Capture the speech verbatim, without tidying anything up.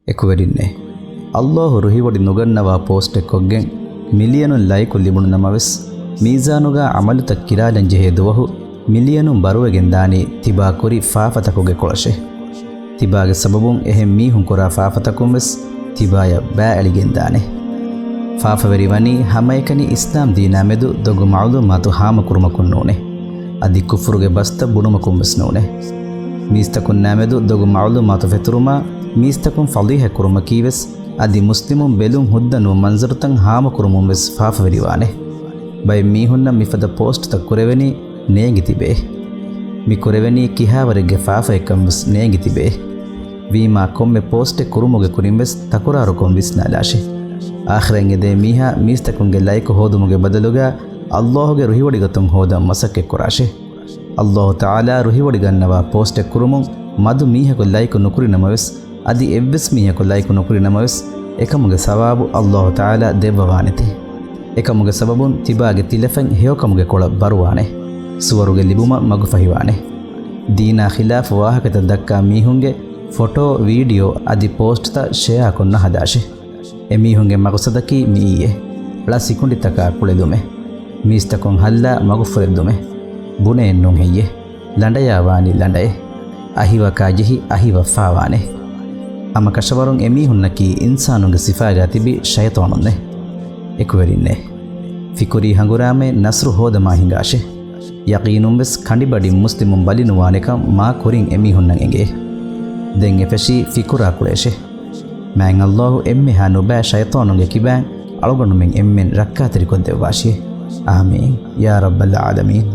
އެކުވެރިންނޭ، އައްލާހު ރުހިވޮޑި ނުގަންނަވާ ޕޯސްޓެއް ކޮށްގެން މިލިޔަނުން ލައިކު ލިބުނު ނަމަވެސް، މީޒާނުގާ ޢަމަލުތައް ކިރާލަން ޖެހޭ ދުވަހު މިލިޔަނުން ބަރުވެގެން ދާނީ ތިބާ ކުރި ފާފަތަކުގެ ކޮޅަށޭ. ތިބާގެ ސަބަބުން އެހެން މީހުން ކުރާ ފާފަތަކުން ވެސް ތިބާޔަށް ބައި އެޅިގެން ދާނެ. ފާފަވެރި ވަނީ ހަމައެކަނި އިސްލާމް ދީނާ މެދު ދޮގު މަޢުލޫމާތު ހާމަކުރުމަކުން ނޫނޭ. އަދި ކުފުރުގެ ބަސްތައް ބުނުމަކުން ވެސް ނޫނޭ. މީސްތަކުންނާ މެދު ދޮގު މަޢުލޫމާތު ފެތުރުމާ، މީސްތަކުން ފަޟީޙަތް ކުރުމަކީ ވެސް، އަދި މުސްލިމުން ބެލުން ހުއްދަ ނޫން މަންޒަރުތައް ހާމަކުރުމުން ވެސް ފާފަވެރިވާނެ. ބައެއް މީހުންނަށް މިފަދަ ޕޯސްޓްތައް ކުރެވެނީ ނޭނގި ތިބޭ. މި ކުރެވެނީ ކިހާވަރެއްގެ ފާފައެއްކަން ވެސް ނޭނގި ތިބޭ. ވީމާ ކޮންމެ ޕޯސްޓެއް ކުރުމުގެ ކުރިން ވެސް ތަކުރާރުކޮށް ވިސްނާލާށޭ. އާޚިރަތް އެދޭ މީހާ މީސްތަކުންގެ ލައިކު ހޯދުމުގެ ބަދަލުގާ އައްލާހުގެ ރުހިވޮޑިގަތުން ހޯދަން މަސައްކަތްކުރާށޭ. އައްލާހު ތަޢާލާ ރުހިވޮޑިގަންނަވާ ޕޯސްޓެއް ކުރުމުން މަދު މީހަކު ލައިކު ނުކުރި ނަމަވެސް، އަދި އެއްވެސް މީހަކު ލައިކު ނުކުރި ނަމަވެސް، އެކަމުގެ ސަވާބު އައްލާހު ތަޢާލާ ދެއްވަވާނެތީ. އެކަމުގެ ސަބަބުން ތިބާގެ ތިލަފަތް ހެޔޮކަމުގެ ކޮޅަށް ބަރުވާނެ. ސުވަރުގެ ލިބުމަށް މަގުފަހިވާނެ. ދީނާ ޚިލާފު ވާހަކަތައް ދައްކާ މީހުންގެ ފޮޓޯ، ވީޑިއޯ އަދި ޕޯސްޓްތައް ޝެއާކޮށް ނަހަދާށޭ. އެމީހުންގެ މަގުސަދަކީ މިއީއޭ. ޅަ ސިކުނޑިތަކާ ކުޅެލުމޭ. މީސްތަކުން ހައްލާ މަގުފުރެއްދުމޭ. ބުނެއެއްނޫން ހެއްޔޭ؟ ލަނޑަޔާ ވާނީ ލަނޑައޭ. އަހިވަކާ ޖެހި އަހިވައްފާވާނެ. ހަމަ ކަށަވަރުން އެމީހުންނަކީ އިންސާނުންގެ ސިފައިގާ ތިބި ޝައިޠާނުންނޭ. އެކުވެރިންނޭ، ފިކުރީ ހަނގުރާމައެއް ނަޞްރު ހޯދަމާ ހިނގާށޭ. ޔަޤީނުންވެސް ކަނޑިބަޑިން މުސްލިމުން ބަލިނުވާނެކަން މާ ކުރިން އެމީހުންނަށް އެނގޭ. ދެން އެފެށީ ފިކުރާ ކުޅޭށޭ. މާތް އައްލާހު އެންމެހާ ނުބައި ޝައިޠާނުންގެ ކިބައިން އަޅުގަނޑުމެން އެންމެން ރައްކާތެރިކޮށްދެއްވާށި. އާމީން ޔާ ރައްބަލް ޢާލަމީން.